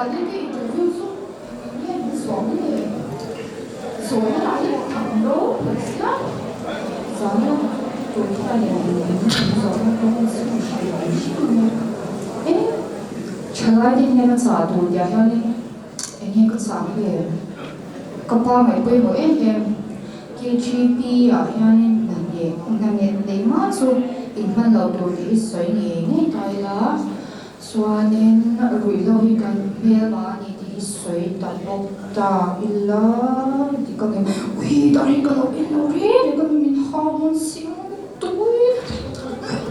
Zan in ka interview chu eng nge min zawm le? Zawhna lah hi tam ropui sia. Zan a tur hian eng nge min zawhna pawh hi chu hrilh ang hrim e. E, thalai te hian a chah tur tih ah hianin eng nge ka chah ang le? Ka pa ngaih pawimawh em em KGP ah hianin hna ngeh hna nghet neih hma chu inhman loh tur tih hi sawi ngei ngei ta ila. Chuanin ruihhlo hi kan hmelma a ni tih hi sawi ta bawk ta ila ti ka nge ui dar hi ka lo en lo reng reng ka min hau hawn si tui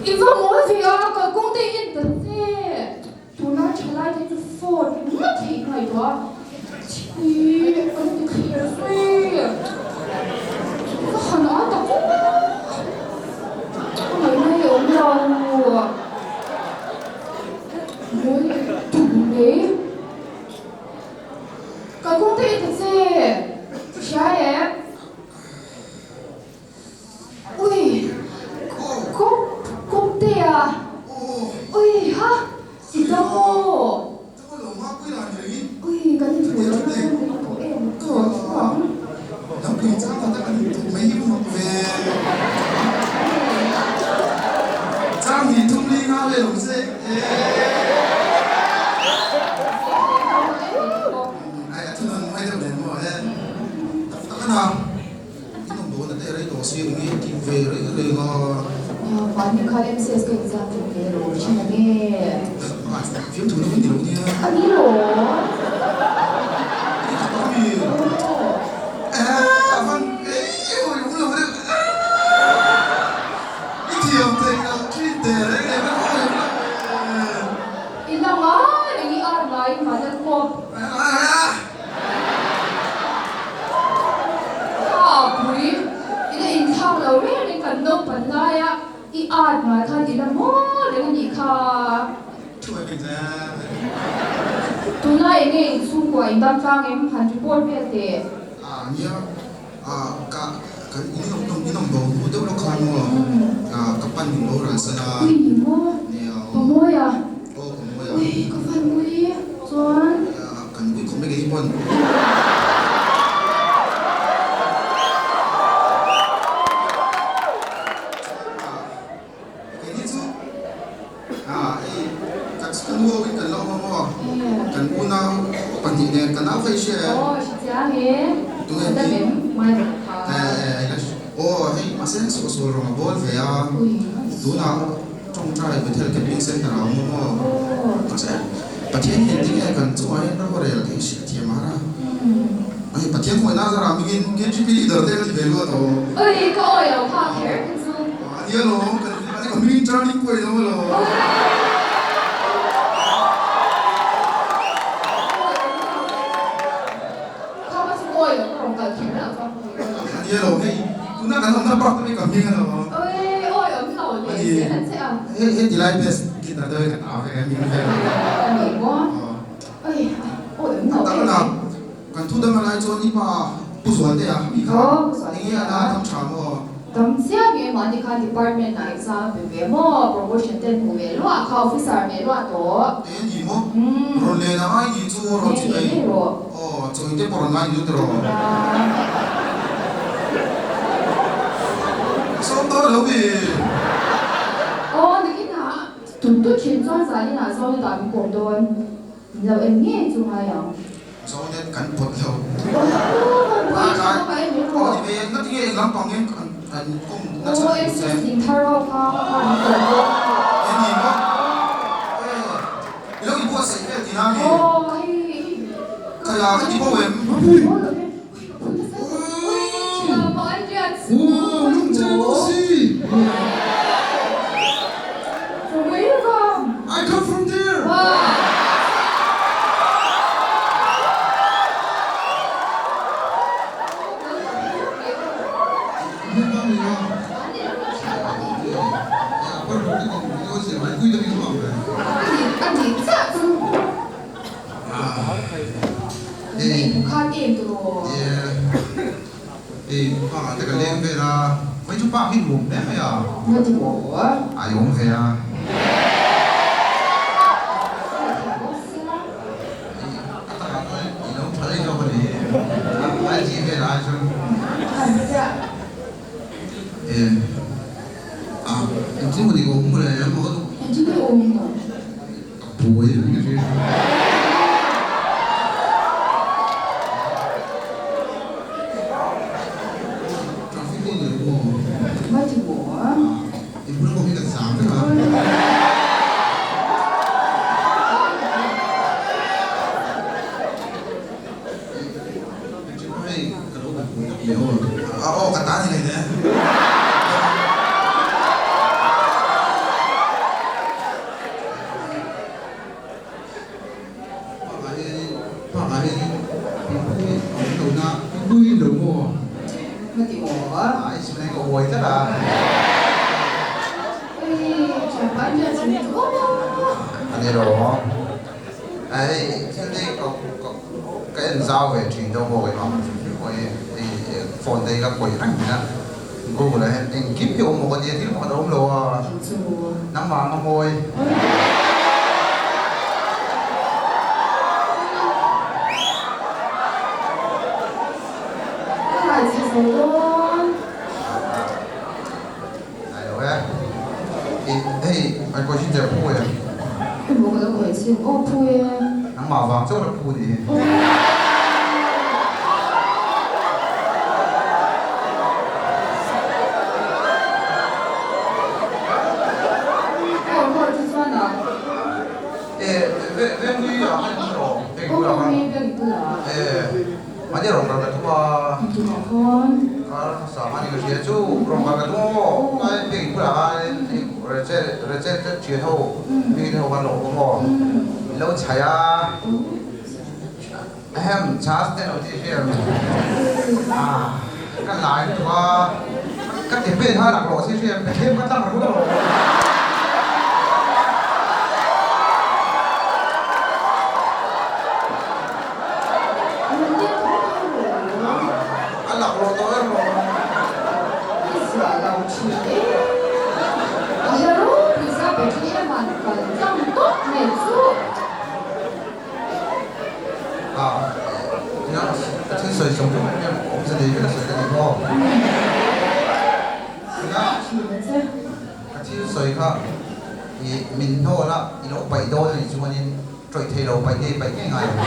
i va mawi ve a kalkawng te i en ta che tunlai thalai te chu phone ringawt theih ngaihtuah a ui ka lo ti thlir zui ka han a tak ka ngaihna hi a awm lo. Mawi tum mai. Ka kawng te i ta che. I hria em? Ui, kawng kawng te a. Ui ha, i dam maw? Ui, kan inhmuh lohna kawng te i tawh em? Ka rawn thu ang. Mahni khan MCS ka exam thin ve lo thin ang e. A ni lo. I la ngai reng i ar ngaiin vanlal pawp. Kha pui, i la inthlak lo reng reng kan naupan laia i ar ngai khan i la maw reng a nih kha. Tunlai eng nge in chhungkua in dam tlang em han report vel teh. Nia, ka kan in awm bo hnu deuh lawk khan maw ka pan min boral san a. Ui ni maw? Nia. Ka mawi a. Aw ka mawi a. Ui ka fan ui chuan. Nia kan ui khawm vek e hi pawn. Kei hi chu hei ka nu ho in kan lo awm a maw kan unau pahnih nen ka nau kha i hria em? Aw hre chiang e Tunge ka hi? em mai rawh kha. Aw hei mahse suah sual rawng a bawl ve a tunah tawngtai Bethel Camping Center ah a awm a maw mahse Pathian hian tinge kan chungah hian ram a rel tih hriat thiam a har a hei Pathian khawngaihna a zarah mingin KGP leader te ka ti ve luat aw. Ui ka awi lo kha kher kha chu. A nia lawm kan ka hming turning point a awm alawm. Kha ka chu awi lo ka rawn kal kher lo chuan ka awi lo. A nia lawm hei tuna kan awmna park te ka hming alawm. Ui awi awm lo leh zel an che a. Hei hei tilai best guitar te kan au vek a hming vel. A ni maw? Ui awi awm lo em. Tak Kan thu dang alai chuan i pa Pu Zualtea mi kha eng nge a la dam tha maw? Dam chiah nge mahni khan department ah exam a pe ve maw? Promotion ten hmu ve luah kha officer ve luah tawh. E ni maw? Rawn len a ngai ni chu rawn chi mai. Aw chawi te pawh rawn ngai ni chu tiraw? Ka sawm dawn lo mi. Aw nikinah tun tut thin chuan zaninah zawn i dah min kawm dawn. Min lo en ngei chu ngai ang. Zonet kan pawt lo. A tlai aw ni ve nga tinge eng lampang in an an kawm na chhan tur che. E ni maw? E i lo inbuatsaih vel tihna a mi? Khaia ka ti bo em? I come from there. Pa te ka leng vel a, mai chu pa hi nuam hle mai a. A i awm ve a. IG vel ah chuan e a engtin maw ni ka awm mawle emaw ka duh. Engtin nge awm maw? Ka buai reng a ṭhin. Traffic pawh ni lo maw? Mai ti maw? I bula pawh hi kan zam vek a. Hei ka lo be pui tak mai aw. Aw ka ta ni leh ne. Park-ah hianin park-ah hianin pipu hi a awm lo na pipu hi lo maw? Ka ti maw? A i chhun ka uai tlat a. Hei thianpa in hian chhun chu awm a. A ni lo a hei thil te ka ka ka en zau ve thin deuh bawk i mah hei phone te hi ka khawih reng thin a Google ah hian engkim hi a awm bawk a nia thil pakhat a awm lo a nangmah ang a mawi. Ka ngaithla zo dawn. Ngai lo e. I hei an kawih der phu em? Emaw ka lo kawih chin aw phu e. Nangmah vang chauh la phu ni hi. Aw aw chu chuan a. E ve ve nui ah khan in rawh. Veng bulah khan. Aw veng bulah. E mahni rawng kal ka tum a. Engtikah khan? Kar hmasa khan i ka hria chu rawng kal ka tum aw. Tlai veng bulah khan Rachel Rachel te thian ho mi te ho khan lo awm aw. Min lo chhaih a. Ahem chhas te lo tih hriat ka lai lutuk a ka ti pen ha laklawh si hriat ka thlem ka tlang ringawt alawm. A laklawh tawh em maw? A, nia, ka thil sawi zawng zawng em em awmze nei vek a sawi ka ni maw? Nia, ka thil sawi kha i min hnawl a, i lo paih dawn a nih chuanin tawih thei lo paih ngei paih ngei ngai ang.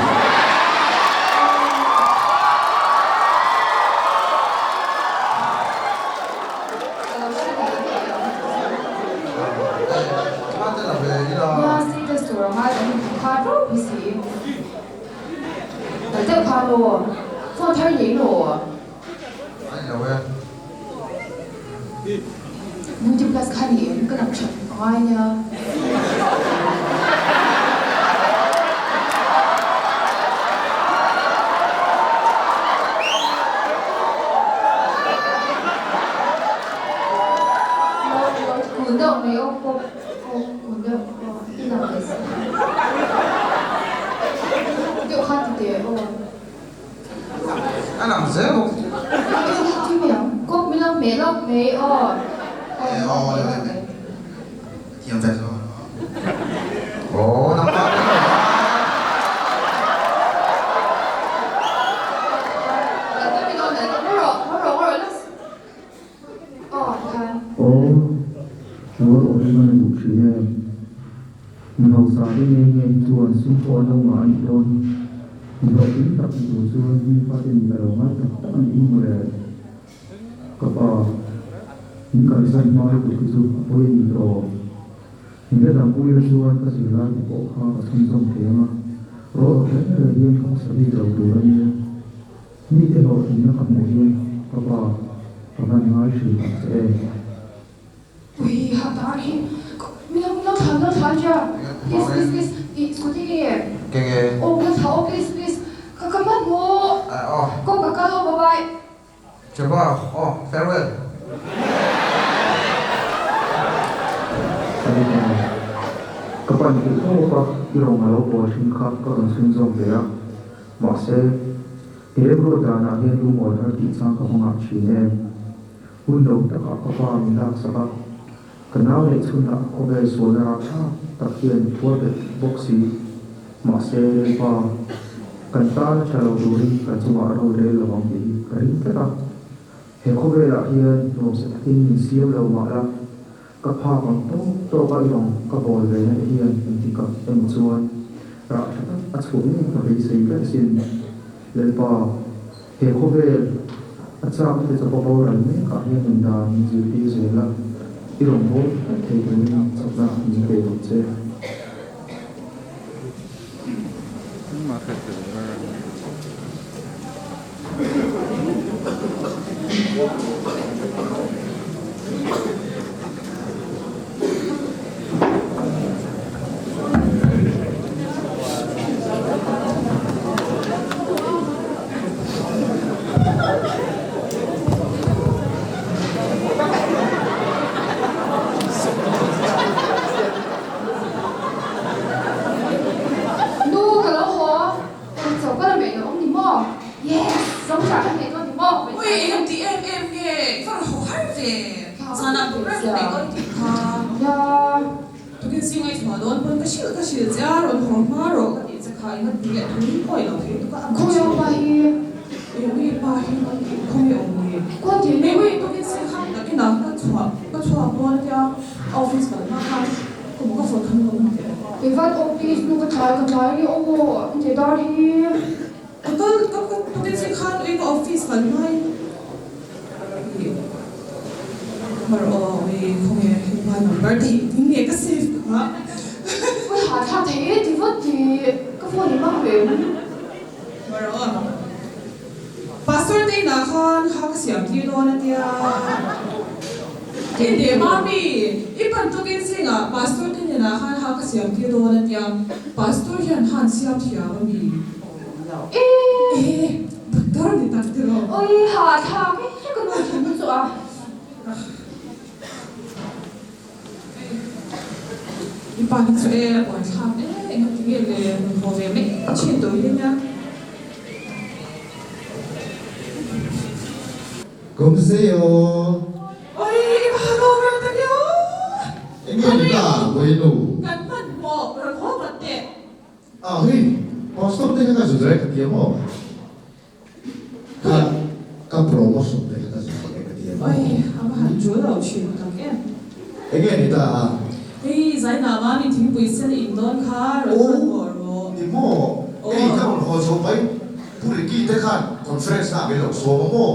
A lang zel bawk. Thiam ve zawk aw nangmah Aw, rual awm in a duh thin em? Mi hausa te nge nge hi chuan sum pawh an lo ngah a nih dawn hi. Mi hlawhtling tak ni tur chuan mi faten ka lo ngai tak tak a nih hi mawle. Ka pa, min kalsan hma lutuk hi chu a pawi a ni tawh. Min la dampuila chuan ka zirlai te pawh kha ka chhunzawm thei ang a, rual awm reng reng hian ka hmasa bik lo tur a nia. Mite hlawhtlinna ka hmuh hian ka pa ka van ngai hrilh tak che em. Ui ha dar hi min lo min lo thla min lo thla ania please please please i scooty nge aw min lo thla aw please please ka ka hmanhmawh kawng ka kal aw bye bye. Chapa aw farewell. Ani pa, ka pan theih tawp a i rawn a lo bawl thin kha ka rawn chhunzawm ve a. Mahse, i remruat danah hian lungawi har tih chang ka hmangah thin em? Hun lo takah ka pa min laksak a, ka nau leh chhunah khawvel sualna rapthlak tak hian phuar bet bawk si. Mahse, Lalpa. Kan tana tha lo turin kan chungah ro rel lo ang tih hi ka ring tlat a. He khawvelah hian nuamsa takin min siam lo mah la, ka phak ang tawk tawk a i rawn ka bawl ve na te hian engtik ah emaw chuan rah tha tak a chhuah ngei ka beisei tlat asin. Lalpa, he khawvel a chak te chawpa boral mek ah hian nun dan min zirtir zel a, i rawn bawl tlat thei turin chakna min pe ang che. Nu ka lo haw, eng chaw ka la meh lo awm ni maw? Yes! Zawng chah ka hneh dawn ni maw? Ui, eng ti em em nge? I va rawn haw har ve. Zanah program ka neih dawn tih kha. Ya. Tukin zing a i chhuah dawn pawn ka hrilh ka hrilh che a, rawn haw hma rawh ka tih che kha i nga ti leh thu hi pawi lo thei tuk a, a Khawi awm pa hi? Ui ui pa hi khawi awm ni? Khawi ti Ui ui tukin zing kha takin a ka chhuah ka chhuak dawn a tia office kal hma khan ka ka phone khan ka awm teh. Keivat office nu ka tlai ka tlai ri awm aw in ti dar hi. Ka kal ka ka tukin zing khan ui ka office kal hma in ih mar aw ui khawnge hepa number te hi engtin nge ka save kha. Ui hahthlak thei e ti vat ti ka phone i hmang ve em. Mar aw Pastor te inah khan kha ka siam tir dawn a tia. Tin leh mami i pan tukin zingah Pastor te hnenah khan ha ka siam tir dawn a tia Pastor hian han siam thiam a mi. E! Doctor ni tak tiraw? Oi hahthlak e ka nu thin chu a. I pa hi chu e a buaithlak e engati nge le rawn haw ve mai thin tawh hi ania. Kumseo. Oi i va han haw ve ta nia. Enge ni ta Buainu? Kan hmanhmawh rawn haw vat teh. A hei, pastor te kha ka zu zai ka tia maw? Ka ka promotion te kha ka zu zai ka tia maw? Oi, a va han tul lo thin tak em. Enge ni ta a? Hei, Zaina mami thingpui sen i in dawn kha rawn hman pawh rawh. Ni maw? Hei ka rawn haw chho mai, Pu Ricky te khan conference na ah min lo sawm a maw?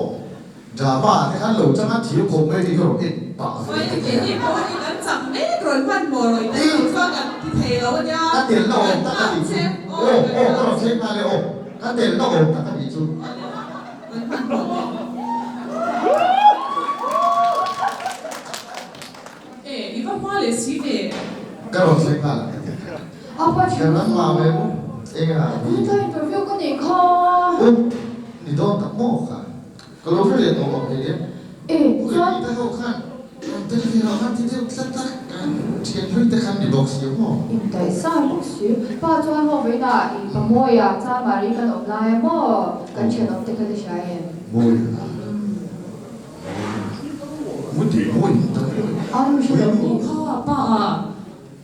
Drama te khan lo chang a thir khawp mai tih ka rawn en pah ve Oi, keini pawh hi kan chak mek rawn hman maw rawn in lo chuan kan ti thei lo a nia. Ka tel na awm tak a nih chu. Aw, aw, ka rawn thleng nghal e aw. Ka tel na awm tak a nih chu. Rawn hman maw teh. E, i va hma leh si ve. Ka rawn thleng nghal ang ka ti. Apa Ka ram ma ve mu. Eng a ni. Ka interview ka nei kha. Um, ni dawn tak maw kha. Ka lo hre leh tawh ang hei em. E, chuan. Pu Remi te ho khan rawn tel ve loh khan ti deuh tlat a, kan thian hlui te khan ni bawk si a maw. Indaihsan bawk si. Pa chuan maw vawiinah i pa Mawia Chamari kan awm lai a maw? Kan thianawm te kha ti hria em? Mawia. Kha pa a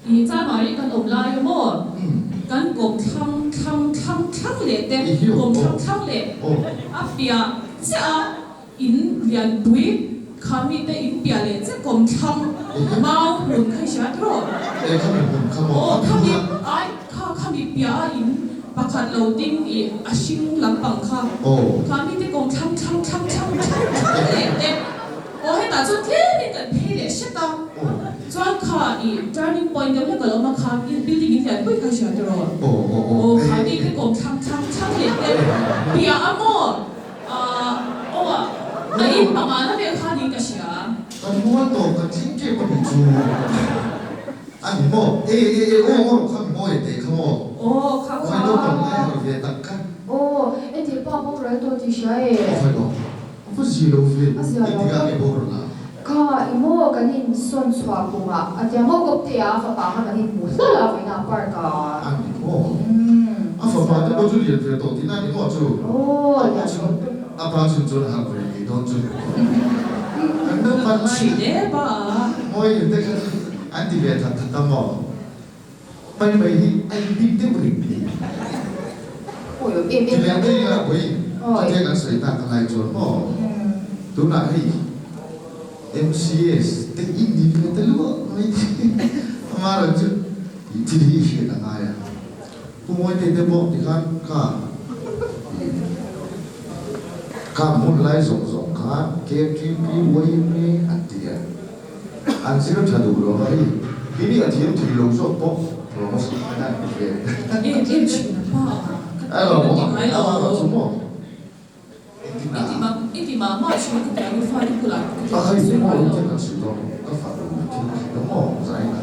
i Chamari kan awm lai a maw? Kan kawm thlang thlang thlang thlang leh te kawm thlang thlang leh a piah chiah a in lianpui kha mite in piah leh chiah kawm thlang mau hmun kha i hria tiraw? Aw khami ai Kha khami piah a in pakhat lo ding i a hring lampang kha kha mite kawng thlang thlang thlang thlang thlang thlang leh te aw hetah chuan tlem in kan phei leh hret a chuan kha i turning point deuh hlek a lo awm a kha building in lian pui kha hria tiraw aw kha mite kawng thlang thlang thlang leh te piah a maw ah aw a in panga na vel kha niin ka hria. Kan mual tawp kan thleng tep a nih chu. A ni maw? E e e aw aw kha mi mawi teh kha maw? Aw kha kha. Mawi naupang lai harh ve tak kha. Aw enti pa boral tawh tih hria e. Aw hai lo. A va zi lo ve. A zia lo. Engtikah nge boral a? Kha i maw kan in sawn chhuah kumah a tia maw kawpte a fapa kha kan in hmu hlawlh a vawiinah park a. A ni maw? A fapa te pawh chu lian ve tawh tihna a ni maw chu? Aw lian tawh. A pa chhun chuan a harh ve ngei dawn chu. Kan naupang lai kha mawi in te kha chu an ti ve that that a maw? Mai mai hi a in bik deuh reng ni. Awi em em Ti leh mai a pui chutia kan sawi tak a lai chuan maw tunah hei MCS te i ni ve ta luah mai te amaherawh chu thil hi i hriat a ngai a Pu Mawite te pawh tikhan ka ka hmun lai zawng zawng khan KTP YMA an ti a an zir tha duh lo va hei hi a thiam thei lo zawk pawh promotion khan an ti ve. Em em thin a pa ka ti ngai lo. Chu maw I ti mah mah thin ka ti a ni fate bulah ka ti A thin khai sawi maw ngai lo. thil kan sawi dawn ka fanu thil ka hrilh maw zai na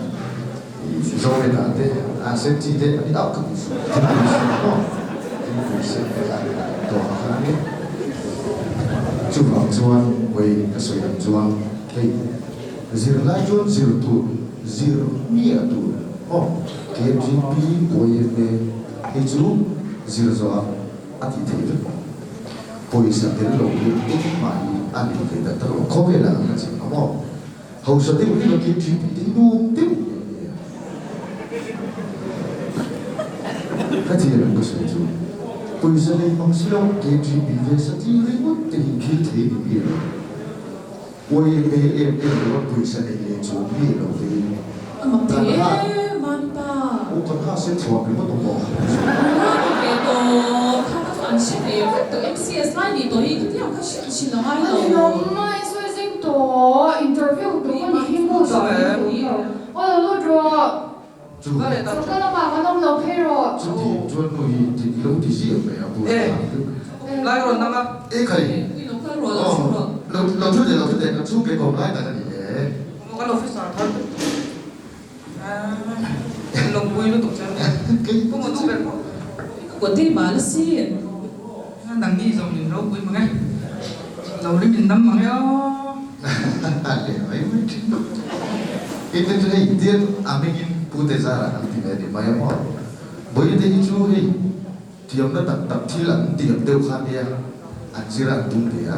i zo leh dan te a sen chi te ani auh ka ti suh thil pui sen maw thil pui sen te kha ani tawh a khan ani chuvang chuan hawi ka sawi ang chuan hei zirlai chuan zir tur zir miah tur maw KGP YMA hei chu zir zawh ah a tih theih vek maw? Pawisa tel lo hi engmah hi a ni thei tak tak lo. Khawvelah kan la cheng ang maw? Hausa deuh hi ka kir thin tih te hi nuam deuh mai a nia. Ka thian ang ka sawi chu pawisa nei mang si lo KGB ve satliah ringawt te hi thil thei ni miah lo. YMA em em lo a pawisa nei leh chuan miah lo te hi A mak kan thei ha em a ni pa. Aw kan ha sen chhuak ringawt awm maw? Nula ni ve tawh kha ka chu an hre ve vek tawh MCS lai ni tawh hi khatiang kha hriat chhin a ngai lo. Ani lawm a i sawi zing tawh interview tur ka nih hi maw dah hi tur aw lo lut rawh. Chu Choka lamah kan awm lo phei rawh. Chuti chuan nu hi ti lo ti ziah mai a bu E lai rawn dang a. E khai aw lo lo thu teh lo thu teh kan chhung ke kawm lai tak a ni e. Maw kan officer thar kan lawmpui lutuk che pu maw duh ber pawh. Ka kut hi mal a sin. Nang ni zawng in ropui mang e. Lo rim in nam mang e aw. Leh mai mai thin. Ite chu hei tian a hmingin Pu te zarah an ti ve ni mai a maw. Bawihi te hi chu hei thiamna tak tak thil an tiam deuh kha nia an zir a an tum ve a.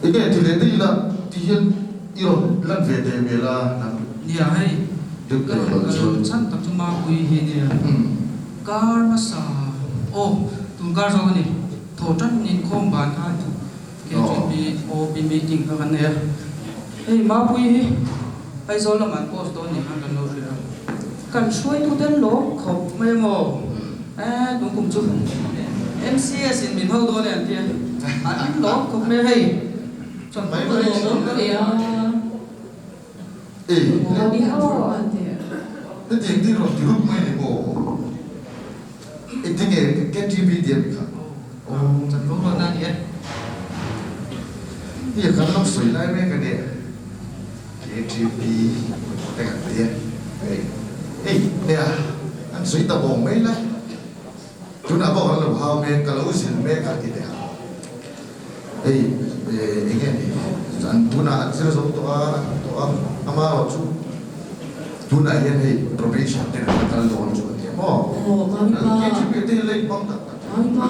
Enge ti leh daih ila ti hian i rawn lan ve teh hmel a nang. Nia hei ka rawn kal chhan tak chu Mapui hi nia kar hmasa aw tun kar zawk a ni thaw tan inkhawm ban khan KGP OP meeting kha kan nei a, hei Mapui hi Aizawl lamah an post dawn nih khan kan lo hrilh a, kan hruaitute an lawm khawp mai a maw? Eh tun kum chu MCS in min ho dawn e an ti a, an lawm khawp mai a hei chuan Mai Ka mai lawm thin ve a. Ei Ni han thur hman teh. Hetiang tin rawn ti rup mai ni maw? Engtin nge KTP ti a mi kha? Aw chanvo ruatna a ni e. Hei kan lo sawi lai mek a nia. KTP te kan ti a. Hei hei nia an sawi ta bawng mai la. Tunah pawh kan lo hau mek ka lo zin mek a ti teh a. Hei enge ni an tunah an zir zo tawh a an tawh a amaherawh chu tunah hian hei probation te kan la kal dawn chu a nia maw. Aw mami pa. KTP te hi lei hmang tak tak. Mami pa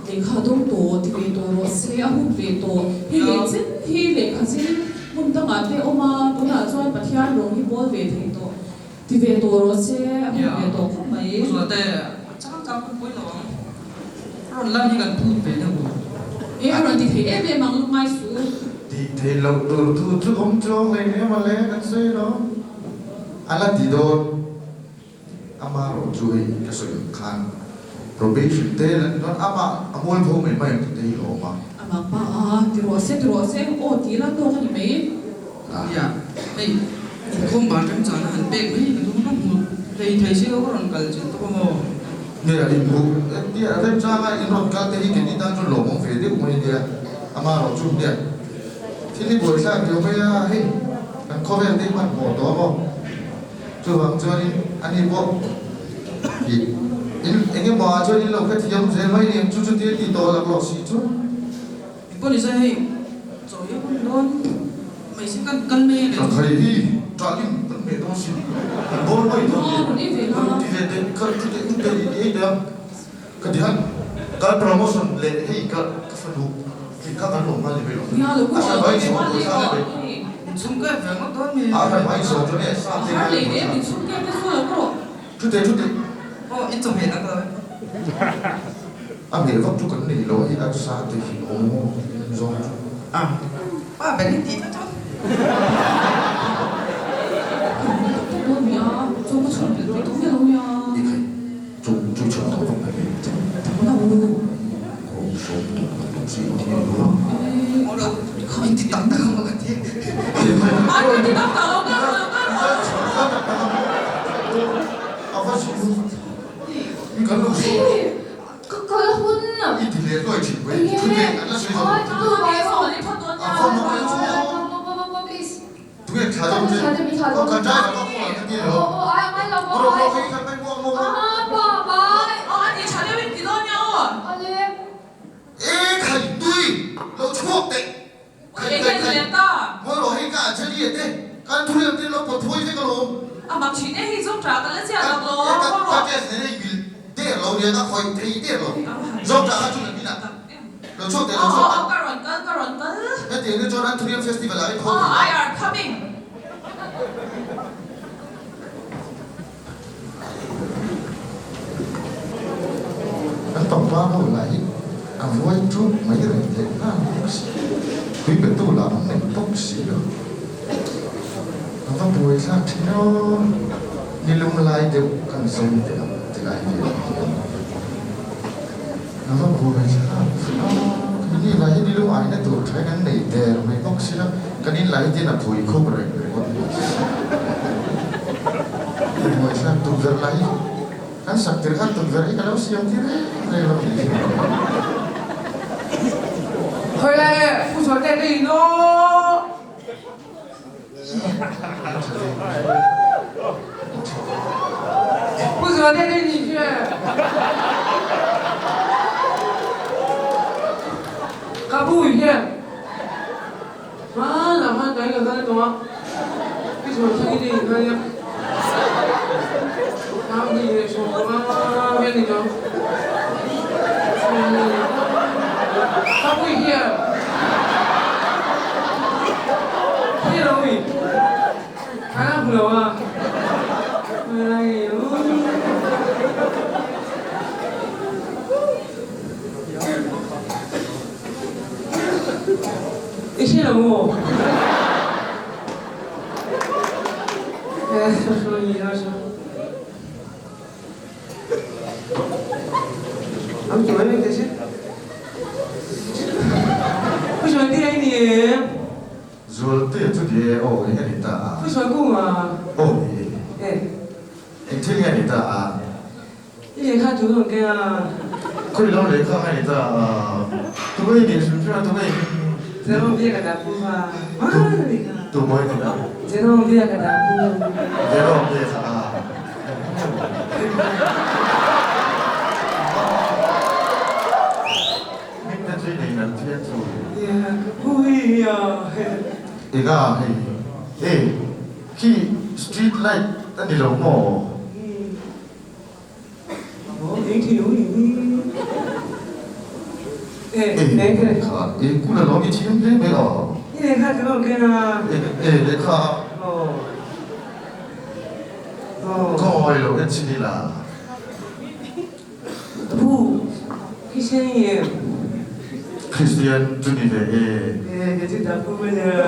lehkha dawng tawh ti ve tawh rawh se a hun ve tawh hei leh chen hi lehkha zir hmun dangah te awm a tunah chuan Pathian rawng hi bawl ve thei tawh ti ve tawh rawh se a hun ve tawh khawp mai. Pu Zualte a chang chang pawh pawilo ang. A rawn lan hi kan phut ve deuh u. E a rawn ti thei em em ang lungngai su. Tih theih loh tur thu chu awm chuang hlei em a le kan sawi lo. A la ti dawn. Ama rawh chu hei ka sawi ang khan probation te lan chuan amah a mual tho mai mai ang tih te hi a awm a. Amah pa a ti rawh se ti rawh se aw ti ila tawk a ni mai. Nia hei inkhawm ban remchana han pek mai ka tum rawk hmu hlei thei si lo ka rawn kal chin tawp a maw? Nia inhmu nia remchanga in rawn kal te hi keini tan chuan lawmawm ve deuh mai nia ama rawh chu nia thil hi buaithlak riau mai a hei kan khawvel te hi hmanhmawh tawh a maw chuvang chuanin ani pawh ih in eng emaw ah chuan in lo hrethiam zel mai nia chu chu tia tih tawh laklawh si chu. Engpawh ni se hei chaw hi a hun dawn mai se kan kal mai le. Ka khai hi ṭah in kan hmeh dawn sin kan bawl mai dawn ni ka rawn ti ve teh ka thu teh thu teh i ei teh a ka ti han ka promotion leh hei ka ka fanu tih kha kan lawm nghal ni mai lo a hran vai sawm pawisa le mai a hran vai sawm chuan e sa te ngai pawisa thu teh thu teh. Aw in chawhmeh dang ka lo e. A hmeh vak chu kan nei lo a hei arsa te hi awm zawng chu. A pa ber hi tih tlat a. I khai chu chu chhun tawh vak mai Aw sawm tawh tak tak si ang hian lo. I ti tak tak ang ka ti. A va zin kan lo sawi. Ka kal hun. I ti leh luai thin mai. Thu te an la sawi zo. A va mak e chu. Tunge thla deuh che? Aw kan driver ka call ka ti lo. Rawh rawh hei kan mai muang muang muang. E khai tui lo chhuak teh. Khai khai khai. Ngawi rawh hei ka a che te kan thu liam te lo pawt thawi vek alawm. Ka test nen a inmil der lo nia ka khawih thei der lo. Zawngṭah kha chu kan inah. Lo chhuak teh, lo chhuak teh. Ka rawn kal, ka rawn kal. Hetiang hi chuan Anthurium Festival ah i thaw thei I are coming. Kan pangpar ho lah hi a vuai ṭup mai reng leh nghal bawk si. Tui pe tu lah an nei bawk si lo. A va buai thlak thin aw. Ni lum lai deuh kan zawm teh ang ti lai velah hian. A va buai thlak ve a, keini lah hi nilu aina tur thain an nei der mai bawk si la, kan in lah hi tin a phui khup reng ringawt mai si. A buai thlak tukverh lah hi kan sak tir khan tukverh hi ka lo siam tir reng reng lo tih hi. Hawi lai e, Pu Zualte ka in aw. 不喜欢带这进去。卡布一片。啊，哪怕哪个看懂吗？为什么听一点看呀？他们也说啊，别那种。卡布一片。谢龙宇，看不了啊。哎呦。你谢龙我。哎，说你要说。I'm joining this. 不喜欢电影。 Zualtea chu ti e, aw eng a ni ta a? 不喜欢逛啊。 Aw ni e. Eng thil nge a ni ta a? I lehkha tu dawn ke a? Khawi lo lehkha nge a ni ta a? Tu nge i nih hrim hrim a, tu nge i hming? Jerome bia ka dah pu kha. Hmana lehkha. Tu mawi ni a? Jerome bia ka dah pu. Jerome bia kha a. Hming te chu i nei nalh thian chu. Ega hei e khi street light a ni lo maw? E kha e kula lawm i thiam hle mai aw. E lehkha kawi lo en chin ila. Pu, Christian i em? Christian chu ni ve e. E, ka chu ta pu a nia.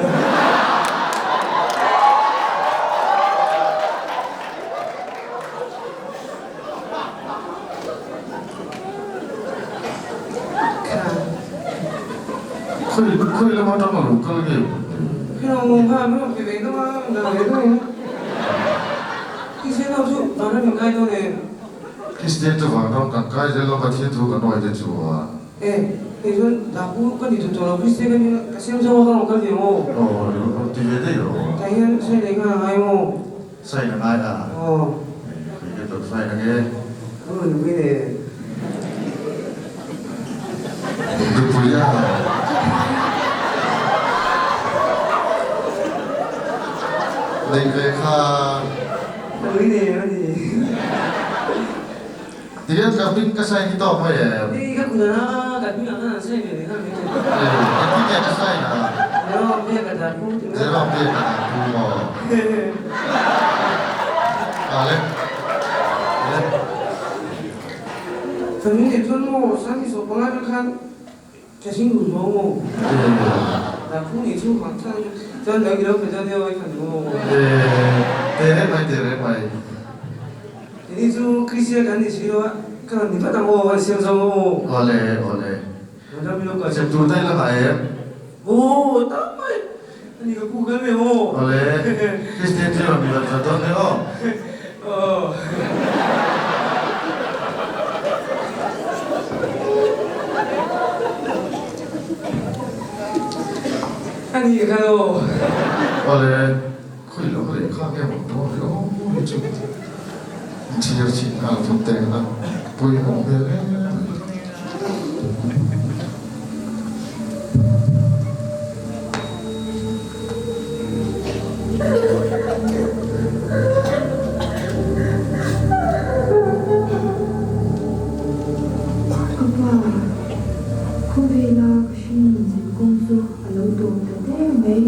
Khawi khawi lama tang a lo kal nge? Khi lo ngawng kha min rawn pe ve deuh a, min dah ve deuh e. Christian ho chu vanram in kai dawn em? Kristian chu vanram kan kai zel a, Pathian thu kan awih te chuan. E, kei chuan Dapu ka ni tawh tawh lo, Kristian ka ni a, ka siam zawk a ka rawn kal ve maw? Aw, rawn ti ve daih rawh. Tah hian sawi leh kha a ngai maw? Sawi a ngai a. Aw. E, kei ka dawt sawi ang e. Aw, nupui nen. Nupui a. Neih ve kha. Nupui nen a ni. Tihian ka hming ka sign hi tawk mai em? Hei ka kut a ka hming ah khan an sign ve leh nghal mai thei. Ee, engtin nge ka sign a? Jerome bia ka dan pu ti mai. Jerome bia ka dan pu maw? A le. Le. Kan min neih chuan maw Sangni sawh panga vel khan ka hring duh zuau maw? Dah phung nih chu vang thlak chu chuan dang i lo pe dawn nia i fanu maw? Te reng mai, te reng mai. Keini chu Kristian kan ni si lo a, ka rawn ni vat ang aw, ka siam zawng aw. Awle, awle. Sem tur daih la ngai em? Aw, tam mai. Ani ka ku kal ve aw. Awle, Kristian chu rawn ni vat vat dawn nia aw. Aw. Ani ka kal aw. Awle, khawi lam lehkha nge maw dawn le aw hi chu. Thir chhin nghal phawt teh ang a, pawimawh hmel em mai. Ka pa, khawvela ka hringnun zin kawng chu a lo tawp ta der mai.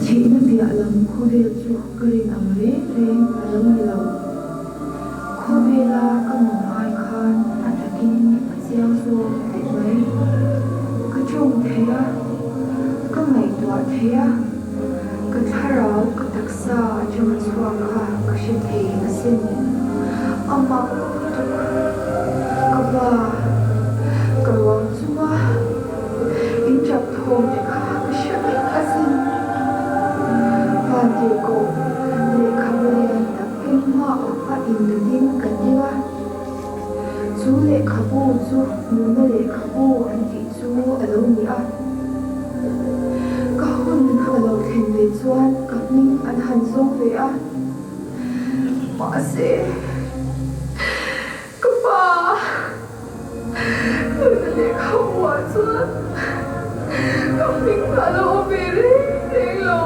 Thihna piah lam khawvel chu ka rin ang reng reng a lo ni lo. Khawvela ka nun ai khan a takin a chiang zawk daih mai. Ka tawng thei a, ka ngaihtuah thei a, ka thlarau ka taksa atanga chhuak kha ka hre thei asin. A mak lutuk. Ka pa, ka ruang chunga in tap thawm te kha ka hre vek asin. Vantirhkoh lehkhabu lian tak eng hmaah a indawtin kan ding a. Chu lehkhabu chu nuna lehkhabu an tih chu a lo ni a. Ka hun a lo thlen ve chuan ka hming an han zawng ve a. Mahse, ka pa nuna lehkhabuah chuan ka hming a lo awm ve reng reng lo.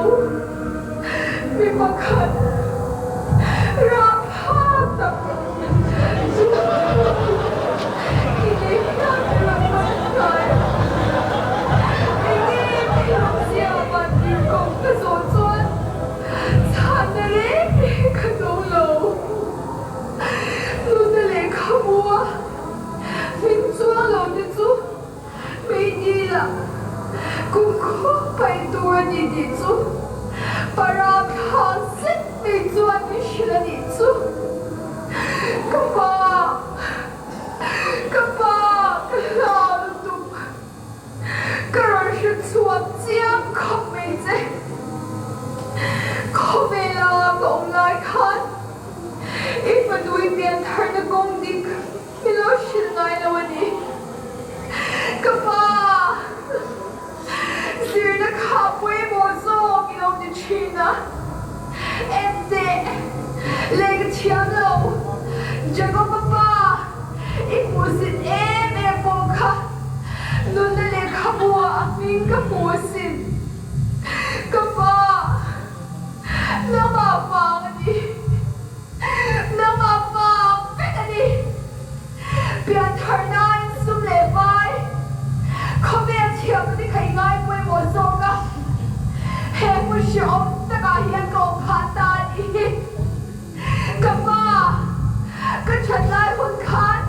Mi pakhat rapthlak tak chu i nei hian i rawn man hnai. Enge thil awmzia van tirhkoh ka zawh chuan chhanna reng reng ka dawng lo. Nuna lehkhabua hming chuang lo te chu Meidila kum khawp paih tur a ni tih chu parathlak zet mai chuan min hrilh a nih chu. Ka pa, ka pa, ka hlau lutuk. Ka rawn hre chhuak chiang khawp mai che. Khawvela ka awm lai khan i fanu i piantharna kawng dik Mi lo hrilh ngai lo a ni. Ka pa, zirna kha pawimawh zawk i lo ni thin a. Enteh, lei ka thiam lo. Jacob-a pa, i hmuhsit em em pawh kha nunna lehkhabu-ah a hming ka hmu asin. Ka pa, nangmah vang a ni. Nangmah vang vek a ni. Pianthar nain sum leh vai khawvel thiamna te kha i ngai pawimawh zawk a, he hmun hrehawm takah hian ka awm phah ta a nih hi. Ka pa, ka that lai hun khan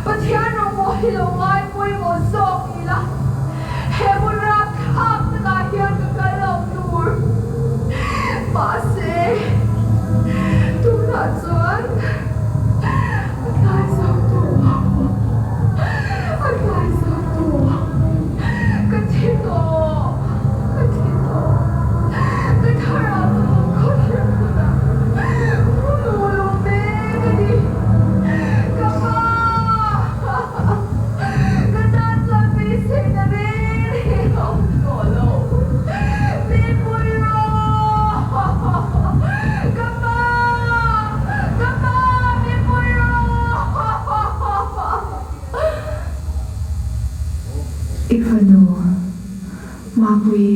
Pathian rawngbawl hi lo ngai pawimawh zawk ni la, he hmun rapthlak takah hian ka kal lo tur. Mahse, tunah chuan a tlai zo tawh ang, a tlai zo tawh ang. Ka thi tawh, ka thi tawh. Ka thlarau chu khaw hrim hunah hmun uluk mek a ni. Ka pa, ka tan chuan beiseina reng reng a awm tawh lo. Min pui rawh! Ka pa! Ka pa, min pui rawh! I fanu, Mapui.